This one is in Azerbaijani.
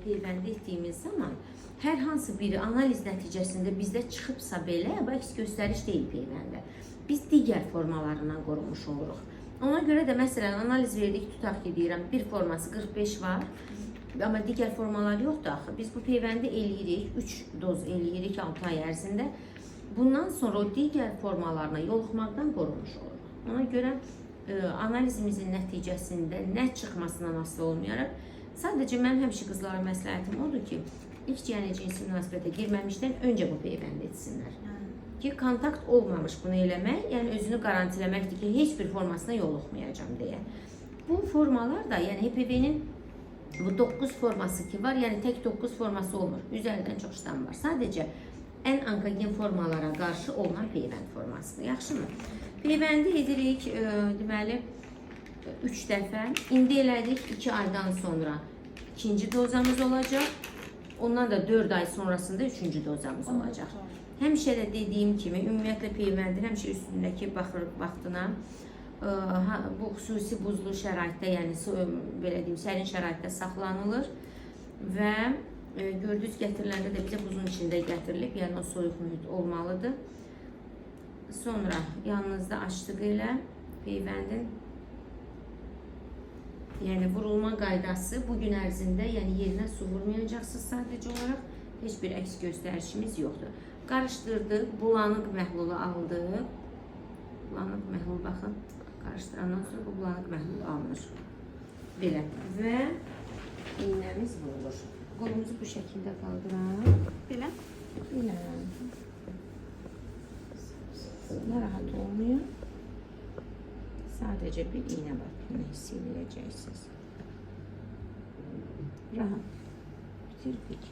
Peyvənd etdiyimiz zaman hər hansı biri analiz nəticəsində bizdə çıxıbsa belə, bu əks göstəriş deyil peyvəndə. Biz digər formalarından qorunmuş oluruq. Ona görə də məsələn analiz verdik, tutaq ki, deyirəm, bir forması 45 var. Amma digər formalar yoxdur axı. Biz bu peyvəndi eləyirik, 3 doz eləyirik 6 ay ərzində. Bundan sonra o digər formalarına yoluxmaqdan qorunmuş oluruq. Ona görə analizimizin nəticəsində nə çıxmasından asılı olmayaraq, sadəcə mənim həmişə qızlara məsləhətim odur ki, ilk yəni cinsi münasibətə girməmişdən öncə bu peyvəndi etsinlər. Ki kontakt olmamış bunu eləmək, yəni özünü qarantiləməkdir ki, heç bir formasına yoluxmayacağam deyə. Bu formalar da, yəni HPV-nin bu 9 forması ki var, yəni tək 9 forması olmur. 150-dən çox ştam var. Sadəcə ən onkogen formalara qarşı olunan peyvənd formasıdır. Yaxşımı? Peyvəndi edirik, deməli 3 dəfə. İndi elədik, 2 aydan sonra ikinci dozamız olacaq. Ondan da 4 ay sonrasında üçüncü dozamız olacaq. Həmişə də dediyim kimi, ümumiyyətlə peyvəndin həmişə üstündəki baxırıq vaxtına. Bu xüsusi buzlu şəraitdə, yəni belə deyim, sərin şəraitdə saxlanılır və gördüyünüz gətiriləndə də bizə buzun içində gətirilib, yəni o soyuq mühit olmalıdır. Sonra yanınızda açdıq elə peyvəndin, yəni vurulma qaydası bu gün ərzində, yəni yerinə su vurmayacaqsınız, sadəcə olaraq heç bir əks göstərişimiz yoxdur. Qarışdırdıq, bulanıq məhlulu aldıq. Bulanıq məhlul, baxın, qarışdırandan sonra bu bulanıq məhlul alınır. Belə və iynəmiz vurulur. Qolumuzu bu şəkildə qaldıraq. Belə. Belə. Narahat olmayın. Sadəcə bir iynə batdığını hiss edəcəksiniz. Rahat. Bitirdik.